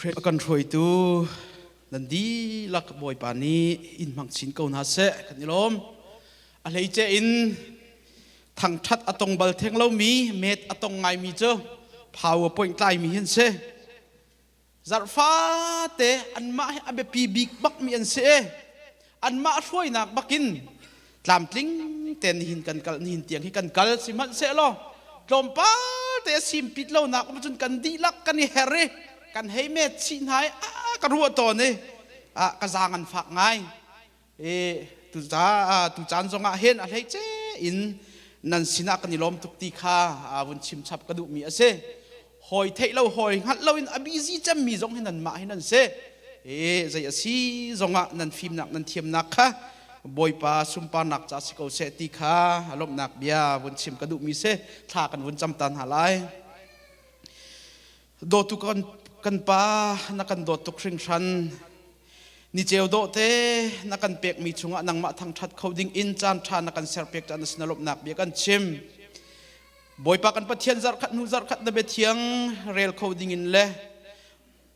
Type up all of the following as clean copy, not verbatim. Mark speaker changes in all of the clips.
Speaker 1: Kan hruaitu nan dihlak Bawipa nih in hmang chin ko hna seh kan i lawm. A hleice in thangṭhat a tong bal theng lomi, met a tong ngaimi cu PowerPoint tlaimi hin si. Zarh fate anmah hi a biapi bik bakmi an si i anmah hruainak bakin tlamtling tein nihin kan kal nihin tiang hi kan kal sihmanhsehlaw tlawmpal te a simpit lonak um cun kan dihlak kan i her i kan hei met chih hna i a ka ruah tawn i a ka zaang an fak ngai i tu caan zongah hin a hleice in nan sinah kan i lawm tuk ti kha vun chim chap ka duhmi a si. Hawi theih lo hawi hngalh loin a busy cemmi zong hi nanmah hi nan si. E zei a si zongah nan fimnak nan thiamnak kha Bawipa sunparnak ca si ko seh ti kha lawmhnak bia vun chim ka duhmi si. Thla kan vun cam ta hna lai. Dawtu kan, kan pa na kan dawt tuk hringhran. Ni ceu dawh te na kan pekmi chungah nangmah thangṭhat kho ding in caan ṭha na kan serpiak caan na sin lawmhnak bia kan chim. Bawipa kan Pathian zarhkhat hnu zarhkhat na biathiang rel kho ding in le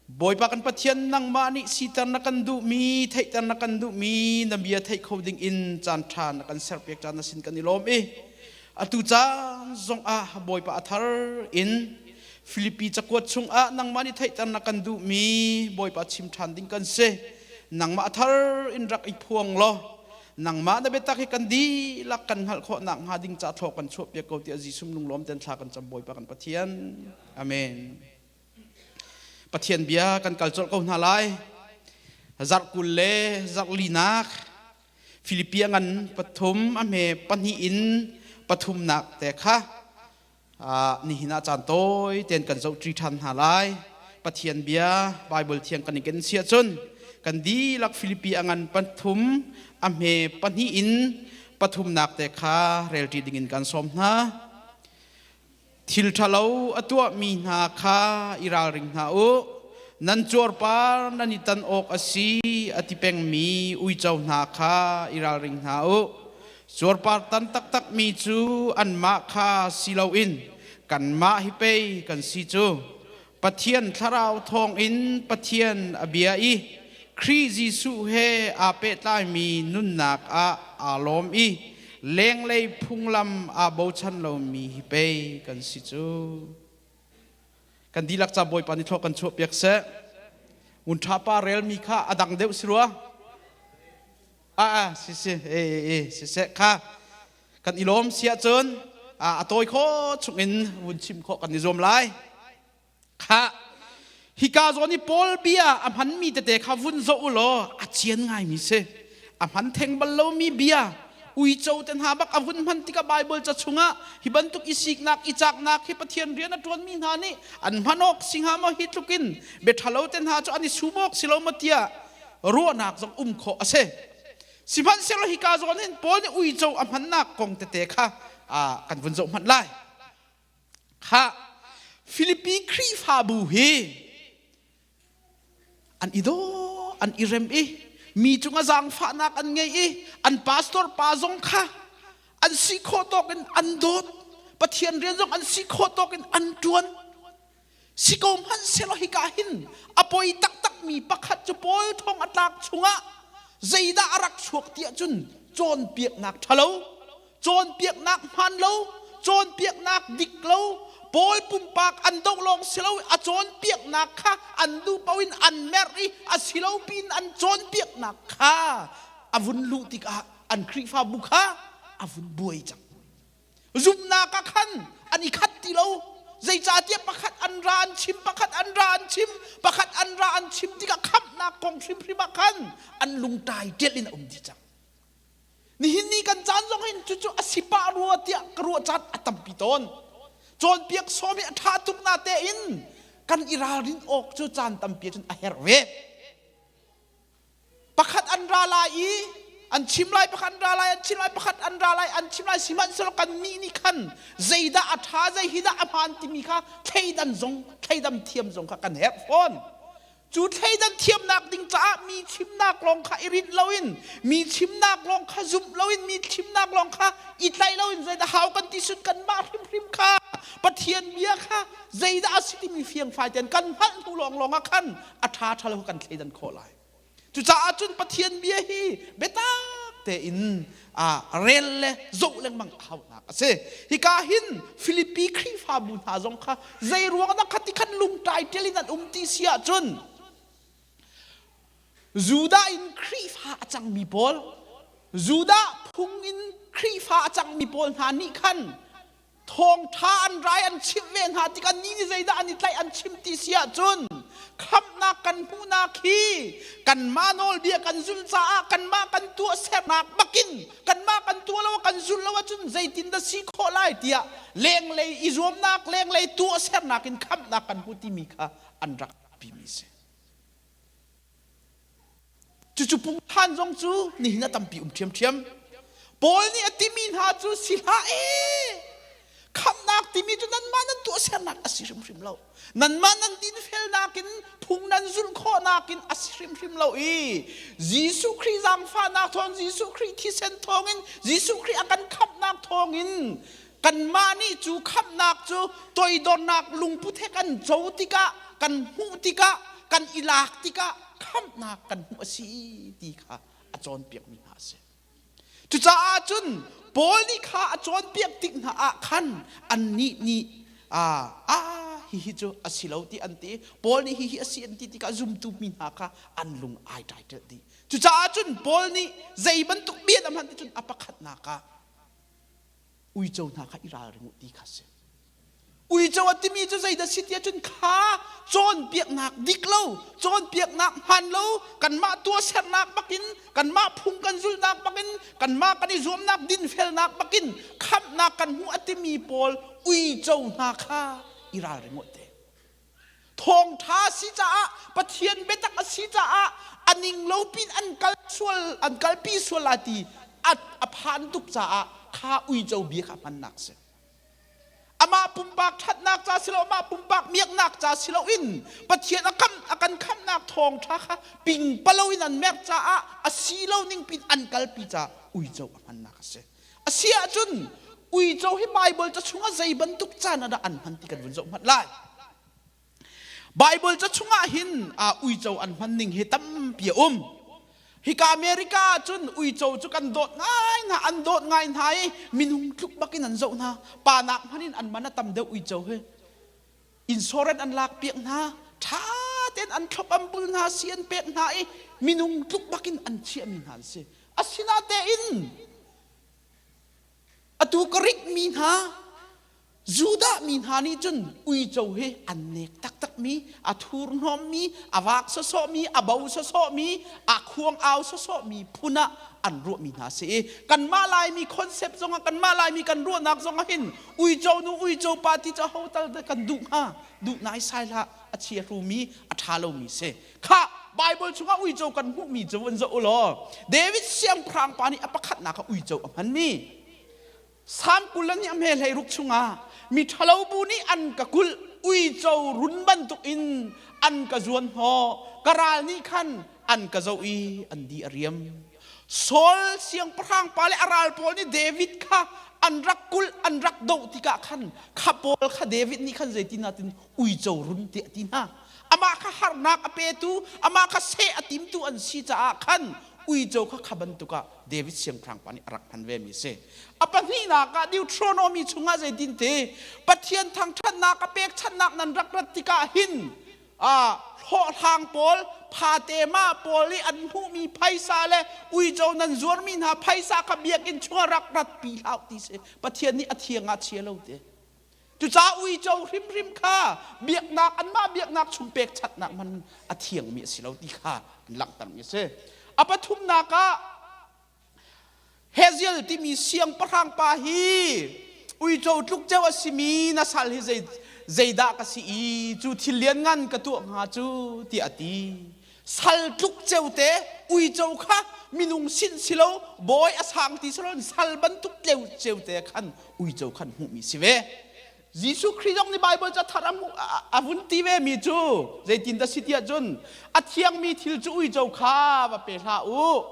Speaker 1: Bawipa kan Pathian nangmah nih siter na kan duhmi theihter na kan duhmi na bia theih kho ding in caan ṭha na kan serpiak caan na sin kan i lawm i atu caan zong ah Bawipa a thar in Filipi cakuat chungah nangmah nih theihter na kan duhmi Bawipa chim ṭhan ding kan si. Nangmah a thar in rak i phuang law nangmah na biatak hi kan dihlak kan hngalh khawh nakhnga ding ca thaw kan chuahpiak ko tiah Jesuh lunglawm ten thla kan cam Bawipa kan Pathian. Amen. Pathian bia kan kal colh ko hna lai. Zarh 20 le zarh linak Filipi a ngan pathum a hme pahnih in pathumnak te kha nihin ah caan tawi tein kan zohṭi ṭhan hna lai. Pathian bia Baibal thiang kan i ken si ahcun kan dihlak Filipi a ngan pathum a hme pahnih in pathumnak te kha relṭi dingin kan sawm hna. Thil ṭhalo a tuahmi hna kha i ralring hna u. Nan cuarpar nan i tan awk a si a ti pengmi uico hna kha i ralring hna u. Cuarpar tan taktakmi cu anmah kha si loin kanmah hi pei kan si cu. Pathian Thlarau thawngin Pathian a bia i Khrih Jesuh he aa pehtlaimi nunnak ah aa lawm i lenglei phunglam aa bochan lomi hi pei kan si cu. Kan dihlak ca Bawipa nih thlawh kan chuahpiak seh. Ngun ṭha pa relmi kha a dang deuh si rua. Ah, si si, e e e, si seh kha kan i lawm si ahcun a tawi kho chungin vun chim khawh kan i zuam lai. Kha hika zawn i Paul bia a hmanmi tete kha vun zoh u law a cian ngaimi si. A hman theng bal lomi bia uico te hna bak a vun hman tikah Bible ca chungah hi bantuk i siknak i caknak hi Pathian rian a ṭuanmi hna nih an hman awk si hnga maw hi tlukin bia ṭhalo te hna cu an i sum awk si lo maw tiah ruahnak zong um khawh a si. Sihmanhsehlaw hika zawn hin Paul nih uico a hmannak kong tete kha kan vun zoh hmanh lai. Kha Filipi Khrihfabu hi an i daw, an i rem i mi cungah zaangfahnak an ngei i an pastor pa zong kha an si khawh tawk in an dawt. Pathian rian zong an si khawh tawk in an ṭuan. Si ko hmanhsehlaw hika hin a poi taktakmi pakhat cu Paul thong a tlak chungah zeidah a rak chuak tiah cun cawnpiaknak ṭhalo, cawnpiaknak hmaan lo, cawnpiaknak dik lo, Paul pumpak an doh lawng si lo a cawnpiaknak kha an duh paoh in an merh i a si lo piin an cawnpiaknak kha a vun luh tikah an Khrihfabu kha a vun buai cang. Zumhnak ah khan an i khat ti lo. Zeicahtiah pakhat an ra an chim, pakhat an ra an chim, pakhat an ra an chim tikah khamhnak kong hrimhrim ah khan an lungtai ṭial in a um dih cang. Nihin ni kan caan zong hin cucu a si pah rua tiah ka ruah caan a tampi tawn. Cawnpiak sawm hi a ṭha tuk na tein kan i ralrin awk cu caan tampi cun a herh ve. Pakhat an ra lai i an chim lai, pakhat an ra lai, an chim lai, pakhat an ra lai, an chim lai. Sihmanhsehlaw kannih nih khan zeidah a ṭha, zei hi dah a hmaan timi kha thleidan zong, thleidam thiam zong kha kan herh fawn. Cu thleidan thiamnak ding caah mi chimnak lawng kha i rinh loin, mi chimnak lawng kha zumh loin, mi chimnak lawng kha i tlaih loin zeidah hau kan ti sun kanmah hrimhrim kha. Pathian bia kha zeidah a si timi fiangfai tein kan hngalh hnu lawnglawng ah khan a ṭha ṭha lo kan thleidan khawh lai. Cucaah cun Pathian bia hi biatak tein rel le zoh lengmang a haunak a si. Hika hin Filipi Khrihfabu hna zong kha zei ruang dah kha ti khan lungtai ṭial in an um ti si ahcun Judah in Khrihfa a cangmi pawl, Judah phung in Khrihfa a cangmi pawl hna nih khan thawngṭha an rai an chimh ve hna tikah ni nih zeidah an i tlaih an chim ti si ahcun khamhnak kan hmuhnak hi kanmah nawlbia kan zulh caah kanmah kan tuahsernak bakin kanmah kan tuah lo kan zulh lo ahcun zeitindah si khawh lai tiah lenglei i zuamnak lenglei tuahsernak in khamhnak kan hmu timi kha an rak pimi si. Cucu pungthan zong cu nihin ah tampi um ṭhiamṭhiam. Paul nih a timi hna cu si hlah ee. Khamhnak timi cu nanmah nan tuahsernak a si hrimhrim lo. Nanmah nan dinfelnak in phung nan zulh khawhnak in a si hrimhrim lo i Jesuh Khrih zaangfahnak thawng, Jesuh Khrih thisen thawngin, Jesuh Khrih a kan khamhnak thawngin kanmah nih cu khamhnak cu toidornak lungput he kan co tikah kan hmuh tikah kan i lak tikah khamhnak kan hmuh a si ti kha a cawnpiakmi hna a si. Cucaah cun Paul nih kha a cawnpiak tik hna ah khan annih nih ah hihi cu a si lo ti an ti. Paul nih hihi a si an ti tikah zumtu mi hna kha an lung ai ṭaiṭelh dih. Cucaah cun Paul nih zei bantuk bia dah hman ti cun a pakhatnak ah uico hna kha i ralring u ti kha si. Uico a timi cu zeidah si tiah cun kha cawnpiaknak dik lo, cawnpiaknak hmaan lo, kanmah tuahsernak bakin, kanmah phung kan zulhnak bakin, kanmah kan i zuamnak dinfelnak bakin khamhnak kan hmuh a timi pawl uico hna kha i ralring u te. Thawngṭha si caah Pathian biatak a si caah a ning lo pin an kal sual an kalpi sual lai ti a phan tuk caah kha uico bia kha hmannak si. Amah pumpak ṭhatnak ca si lo, amah pumpak miaknak ca si loin Pathian a kam a kan khamhnak thawngṭha kha pingpalo in an merh caah a si lo ning pin an kalpi caah uico a hmannak a si. A si ahcun uico hi Baibal ca chungah zei bantuk caan ah dah an hman ti kan vun zoh hmanh lai. Baibal ca chungah hin uico an hman ning hi tampi a um. Hika America ah cun uico cu kan dawt ngai hna, an dawt ngai hna i minung tluk bakin an zoh hna. Pa nak hmanh in an man a tam deuh uico hi. Insurance an lak piak hna, ṭha tein an thlop an bul hna, si an pek hna i minung tluk bakin an chiahmi hna an si. Asinatein atu Greek mi hna Judah mi hna nih cun uico hi an nek taktakmi, a thurhnawmmi, a vak sawsawhmi, a bo sawsawhmi, a khuang au sawsawhmi phun ah an ruahmi hna si i kanmah Laimi concept zongah kanmah Laimi kan ruahnak zongah hin uico nu uico pa ti cu ho tal dah kan duh hnga? Duh naisai hlah, a chiahrumi, a ṭha lomi si. Khah, Bible chungah uico kan hmuhmi cu vun zoh u law David siangpahrang pa nih a pakhatnak ah uico a hmanmi Salm 20 le hnih a hme 16 chungah mi ṭhalo bu nih an ka kulh uico run bantukin an ka zuan hnawh ka ral nih khan an ka zoh i an di a riam Saul siangpahrang pa le a ral pawl nih David kha an rak kulh an rak doh tikah khan kha pawl kha David nih khan zeitin ah tin uico run tiah a ti hna amah kha harnak a petu amah kha seh a timtu an si caah khan uico kha kha bantuk ah David siangpahrang pa nih a rak hman ve mi a si. A pahnihnak ah Deuteronomy chungah zeitin ti Pathian thangṭhatnak a pekchanhnak nan rak rat tikah hin hlawhhlang pawl phatema pawl i an hmuhmi phaisa le uico nan zuarmi hna phaisa kha biakinn chungah rak ratpi hlah ti si Pathian nih a thiang ah chia lo ti. Cucaah uico hrimhrim kha biaknak anmah biaknak chung pekchanhnak man a thiangmi a si lo ti kha an langhtermi a si. A pathumnak ah Heziel timi siangpahrang pa hi uico tluk ceu a simi na sal hi zei zeidah ka si i cu thil lianngan ka tuah hnga cu tiah a ti. Sal tluk ceu te uico kha minung sin si lo bawi a sang ti si lo sal bantuk tleu ceu te khan uico khan hmuhmi si ve. Jesuh Khrih zong nih Baibal ca thar a vun ti ve mi cu zeitin dah si tiah cun a thiangmi thil cu uico kha va pe hlah u.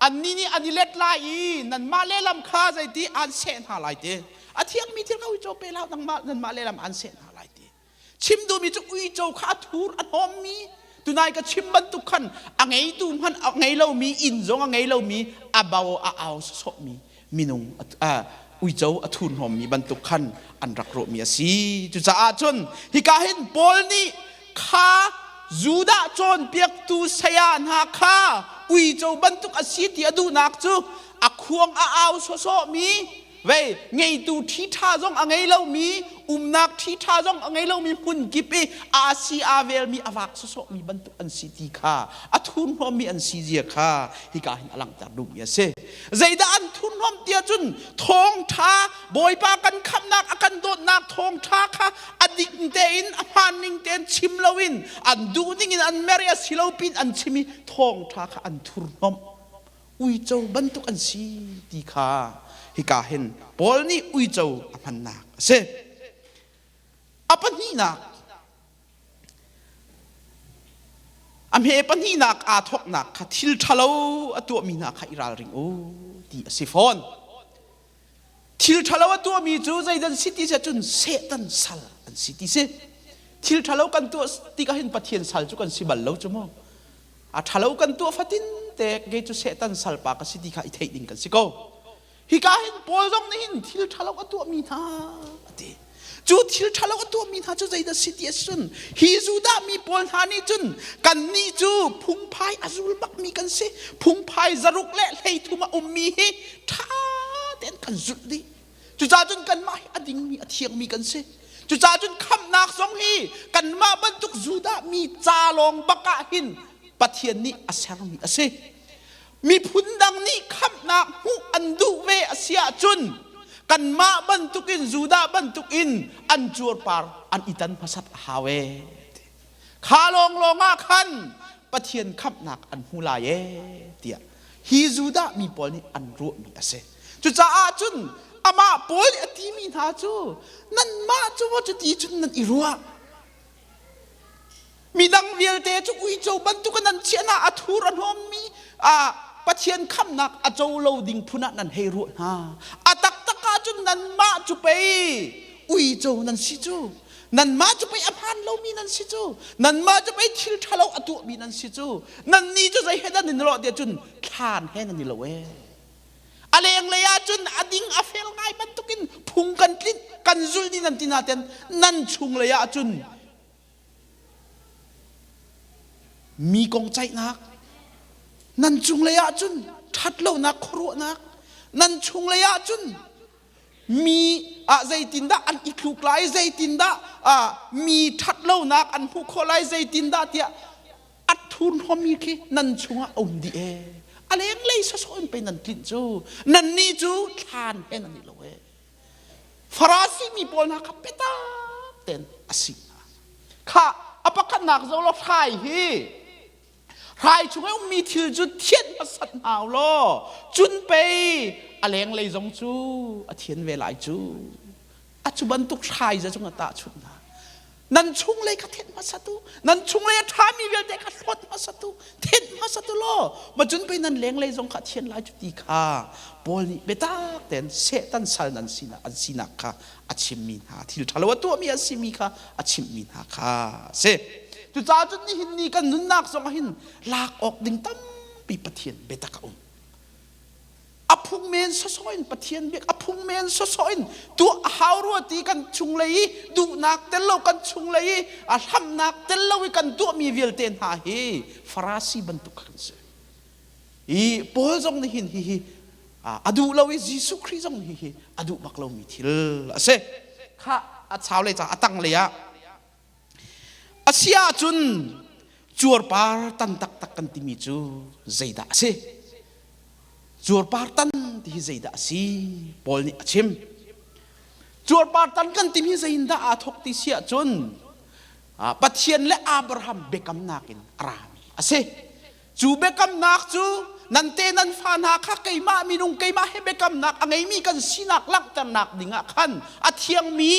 Speaker 1: Annih nih an i let lai i nanmah lehlam kha zeiti an seh hna lai ti. A thiangmi thil kha uico pe hlah nangmah nanmah lehlam an seh hna lai ti. Chim duhmi cu uico kha a thur a hnawmmi tunai ka chim bantuk khan a ngeitu hmanh a ngei lomi inn zong a ngei lomi a bo a au sawsawhmi minung uico a thurhnawmmi bantuk khan an rak ruahmi a si. Cucaah cun hika hin Paul nih kha Judah cawnpiaktu saya hna kha uico bantuk a si ti a duhnak cu a khuang a au sawsawhmi vei ngeitu ṭhiṭha zong a ngei lomi umnak ṭhiṭha zong a ngei lomi hmun kip i aa si aa velmi a vak sawsawhmi bantuk an si ti kha a thurhnawmmi an si zia kha hika hin a langhter duhmi a si. Zeidah an thurhnawm ti ahcun thawngṭha Bawipa kan khamhnak a kan dawtnak thawngṭha kha a dik tein a hmaan ning tein chim loin an duh ning in an mer i a si lo pin an chim i thawngṭha kha an thurhnawmh. Uico bantuk an si ti kha hika hin Paul nih uico a hmannak a si. A pahnihnak a hme pahnihnak aa thawknak kha thil ṭhalo a tuahmi hna kha i ralring u ti a si fawn. Thil ṭhalo a tuahmi cu zeidan si ti si ahcun Satan sal an si ti si. Thil ṭhalo kan tuah tikah hin Pathian sal cu kan si bal lo cu mu. A ṭhalo kan tuah fatin te kei cu Satan salpa ka si ti kha i theih ding kan si ko. Hika hin Paul zong nih hin thil ṭhalo a tuahmi hna a ti. Cu thil ṭhalo a tuahmi hna cu zeidah si ti a si cun hi Judah mi pawl hna nih cun kannih cu phungphai a zul bakmi kan si. Phungphai zaruk le 13 a ummi hi ṭha tein kan zulh dih. Cucaah cun kanmah hi a dingmi a thiangmi kan si. Cucaah cun khamhnak zong hi kanmah bantuk Judah mi ca lawng bak ah hin Pathian nih a sermi a si. Miphun dang nih khamhnak hmuh an duh ve a si ahcun kanmah bantukin Judah bantukin an cuarpar an i tan hmasat a hau ee. Kha lawnglawng ah khan Pathian khamhnak an hmu lai ee tiah hi Judah mi pawl nih an ruahmi a si. Cucaah cun amah Paul nih a timi hna cu nanmah cu maw cuti cun nan i ruah. Midang vialte cu uico bantuk in nan chiah hna, a thur a hnawmmi Pathian khamhnak a co lo ding phun ah nan hei ruah hna. A taktak ahcun nanmah cu pei uico nan si cu. Nanmah cu pei a hmaan lomi nan si cu. Nanmah cu pei thil ṭhalo a tuahmi nan si cu. Nannih cu zei he dah nan i lawh tiah cun thlan he nan i lo ee. A lenglei ahcun a ding a fel ngai bantukin phung kan tlinh kan zulh dih nan ti nain nan chunglei ahcun mi kong ceihnak nan chunglei ahcun ṭhatlonak khuaruahnak nan chunglei ahcun mi ah zeitindah an i thluk lai zeitindah mi ṭhatlonak an hmuh khawh lai zeitindah tiah a thurhnawmmi khi nan chungah a um dih ee a lenglei sawsawh in pei nan tlinh cu nannih cu thlan he nan i lo ee Farasi mi pawl hna kha biatak tein a si hna kha a pakhatnak zo law hrai hi hrai chung i ummi thil cu thianh hmasat hna law cun pei a lenglei zong cu a thian ve lai cu a cu bantuk hrai za cung a tahchunh hna nan chunglei kha thenh hmasa tu nan chunglei a ṭhami vialte kha hlawt hmasa tu thenh hmasa tu law ma cun pei nan lenglei zong kha thian lai cu ti kha Paul nih biatak tein Satan sal nan sinak an sinak kha a chimmi hna thil ṭhalo a tuahmi an simi kha a chimhmi hna kha a si. Cucaah cun nihin ni kan nunnak zong ah hin lak awk ding tampi Pathian biatak a um. A phung men sawsawh in Pathian biak a phung men sawsawh in tuah a hau rua ti kan chunglei i duhnak tel lo kan chunglei i a hlamnak tel lo i kan tuahmi vialte hna hi Farasi bantuk kan si. I Paul zong nih hin hihi a duh lo i Jesuh Khrih zong nih hihi a duh bak lomi thil a si. Kha a chau lei ca a tang lei ah a si ahcun cuarpar tan taktak kan timi cu zeidah a si? Cuarpar tan ti hi zeidah a si? Paul nih a chim. Cuarpar tan kan timi zeiindah aa thawk ti si ahcun Pathian le Abraham biakamnak in a rami a si. Cu biakamnak cu nan te nan fa hna kha keimah minung keimah he biakamnak a ngeimi kan sinak langhternak dingah khan a thiangmi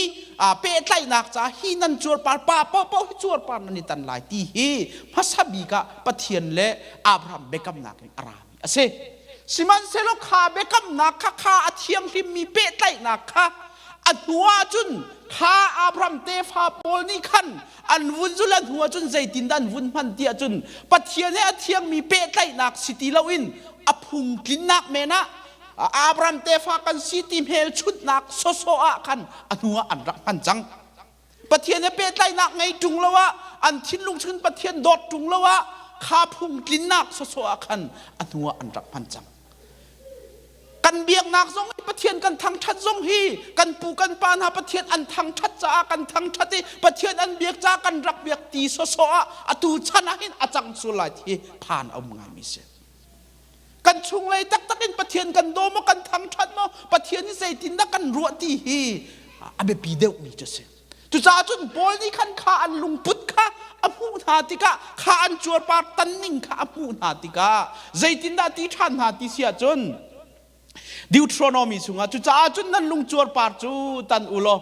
Speaker 1: pehtlaihnak ca hi nan cuarpar pa paohpaoh hi cuarpar nan i tan lai ti hi hmasa bik ah Pathian le Abraham biakamnak in a rami a si. Sihmanhsehlaw kha biakamnak kha kha a thianghlimmi pehtlaihnak kha A hnu ah cun kha Abraham tefa pawl nih khan an vun zul a hnu ah cun zeitindah an vun hman ti ahcun Pathian he a thiangmi pehtlaihnak si ti loin a phung tlinnak men ah Abraham tefa kan si ti hmelchunhnak sawsawh ah khan a hnu ah an rak hman cang. Pathian he pehtlaihnak ngei ṭung lo ah an thinlung chungin Pathian dawt ṭung lo ah kha phung tlinnak sawsawh ah khan a hnu ah an rak hman cang. Kan biaknak zong hi Pathian kan thangṭhat zong hi kan pu kan pa hna Pathian an thangṭhat caah kan thangṭhat i Pathian an biak caah kan rak biak ti sawsawh ah atu chan ah hin a cang sual lai ti hi phan a um ngaimi si. Kan chunglei taktak in Pathian kan daw maw kan thangṭhat maw Pathian hi zeitindah kan ruah ti hi a biapi deuhmi cu a si. Cucaah cun Paul nih khan kha an lungput kha a hmuh hna tikah kha an cuarpar tanning kha a hmuh hna tikah zeitindah ti ṭhan hna ti si ahcun Deuteronomy chungah cucaah cun nan lung cuarpar cu tan u law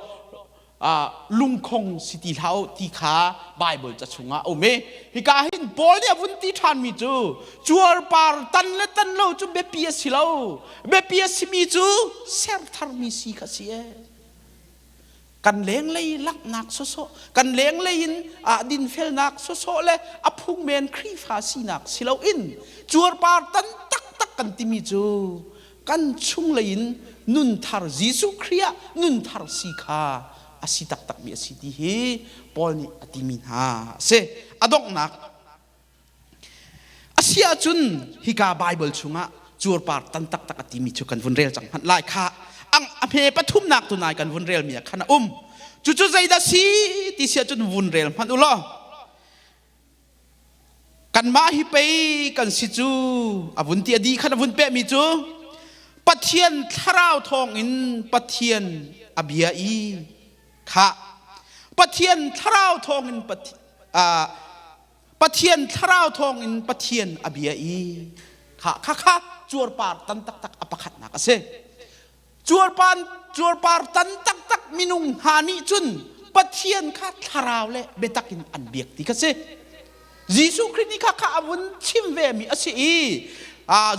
Speaker 1: lungkhong si ti hlah u ti kha Bible ca chungah a um i hika hin Paul nih a vun ti ṭhanmi cu cuarpar tan le tan lo cu biapi a si lo biapi a simi cu ser tharmi si kha si ee kan lenglei laknak sawsawh kan lenglei in ah dinfelnak sawsawh le a phungmen Khrihfa sinak si loin cuarpar tan taktak kan timi cu kan chunglei in nunthar Jesuh Khrih ah nunthar si kha a si taktakmi a si ti hi Paul nih a timi hna a si. A donghnak A si ahcun hika Baibal chungah cuarpar tan taktak a timi cu kan vun rel cang hmanh lai kha ang a hme pathumnak tu nai kan vun relmi ah khan a um. Cucu zeidah si ti si ahcun vun rel hmanh u law kanmah hi pei kan si cu a vun ti a di khan a vun pehmi cu Pathian thlarau thawngin Pathian a bia i kha Pathian thlarau thawngin Pathian thlarau thawngin Pathian a bia i kha kha kha cuarpar tan taktak a pakhatnak a si. Cuarpar cuarpar tan taktak minung hna nih cun Pathian kha thlarau le biatak in an biak ti kha si. Jesuh Khrih nih kha kha a vun chim ve mi a si i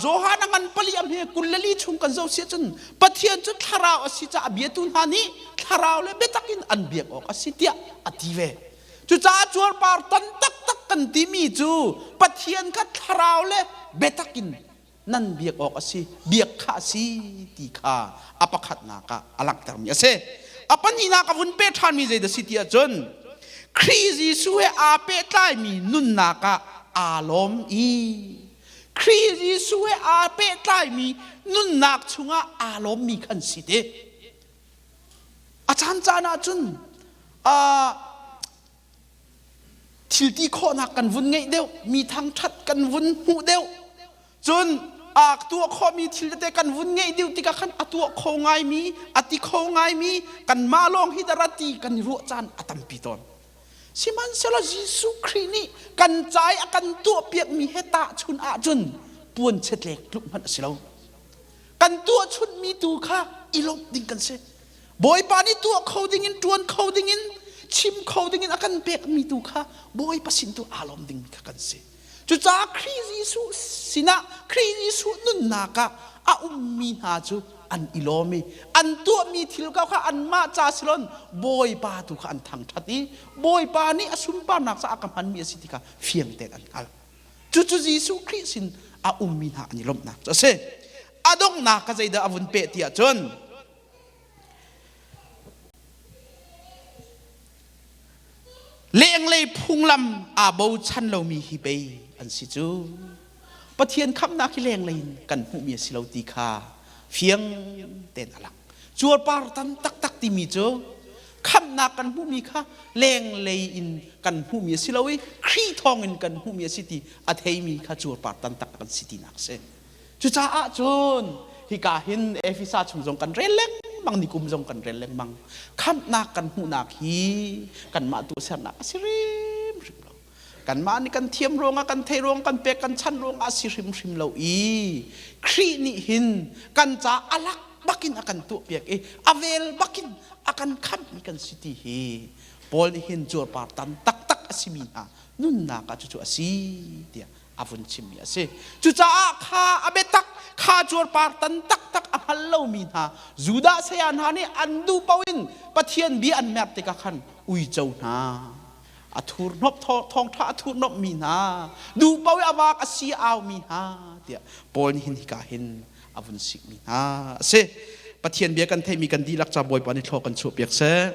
Speaker 1: Johan a ngan pali a hme 22 chung kan zoh si cun Pathian cu thlarau a si caah a biatu hna nih thlarau le biatak in an biak awk a si tiah a ti ve. Cucaah cuarpar tan taktak kan timi cu Pathian kha thlarau le biatak in nan biak awk a si, biak kha a si ti kha a pakhatnak ah a langhtermi a si. A pahnihnak a vun pe ṭhanmi zeidah si ti ahcun Khrih Jesuh he aa pehtlaimi nunnak ah aa lawm i Khrih Jesuh he aa pehtlaimi nunnak chungah aa lawmmi khan si te. A caan caan ahcun thil ti khawhnak kan vun ngeih deuh, mi thangṭhat kan vun hmuh deuh. Cun a tuah khawhmi thil tete kan vun ngeih deuh tikah khan a tuah kho ngaimi, a ti kho ngaimi kanmah lawng hi dara ti kan i ruah caan a tampi tawn. Sihmanhsehlaw Jesuh Khrih nih kan ca i a kan tuahpiakmi he tahchun ahcun puan chetlek tluk hmanh a si lo. Kan tuah chunhmi tu kha i lawmh ding kan si. Bawipa nih tuah kho dingin, ṭuan kho dingin, chim kho dingin a kan pekmi tu kha Bawipa sin tu aa lawm dingmi kha kan si. Cucaah Khrih Jesuh sinah Khrih Jesuh nunnak ah a ummi hna cu an i lawm i an tuahmi thil ko kha anmah ca silon Bawipa tu kha an thangṭhat i Bawipa nih a sunparnak caah ka hmanmi a si ti kha fiang tein an hngalh. Cucu Jesuh Khrih sin a ummi hna an i lawmhnak cu a si. A donghnak kha zeidah a vun peh ti ahcun lenglei phunglam aa bochan lomi hi pei an si cu. Pathian khamhnak hi lenglei in kan hmuhmi a si lo ti kha fiang tein a lang. Cuarpar tan taktak timi cu khamhnak kan hmuhmi kha lenglei in kan hmuhmi a si lo i Khrih thawngin kan hmuhmi a si ti a theimi kha cuarpar tan tak kan si tinak a si. Cucaah cun hika hin Efesa chung zong kan rel lengmang ni kum zong kan rel lengmang khamhnak kan hmuhnak hi kanmah tuahsernak a si hrimhrim lo. Kanmah nih kan thiam ruangah kan thei ruang kan pek kan chan ruangah a si hrimhrim lo i Khrih nih hin kan ca a lak bakin a kan tuahpiak i a vel bakin a kan khamhmi kan si ti hi Paul nih hin cuarpar tan taktak a simi hna nunnak ah cucu a si tiah. a vun chimmi a si. Cucaah kha a biatak kha cuarpar tan taktak a hngal lomi hna Judah saya hna nih an duh paoh in Pathian bia an merh tikah khan uico hna a thurhnawp thawngṭha a thurhnawpmi hna duh paoh i a vak a si aumi hna tiah Paul nih hin hika hin a vun sikmi hna a si. Pathian bia kan theihmi kan dihlak ca Bawipa nih thlaw kan chuahpiak seh.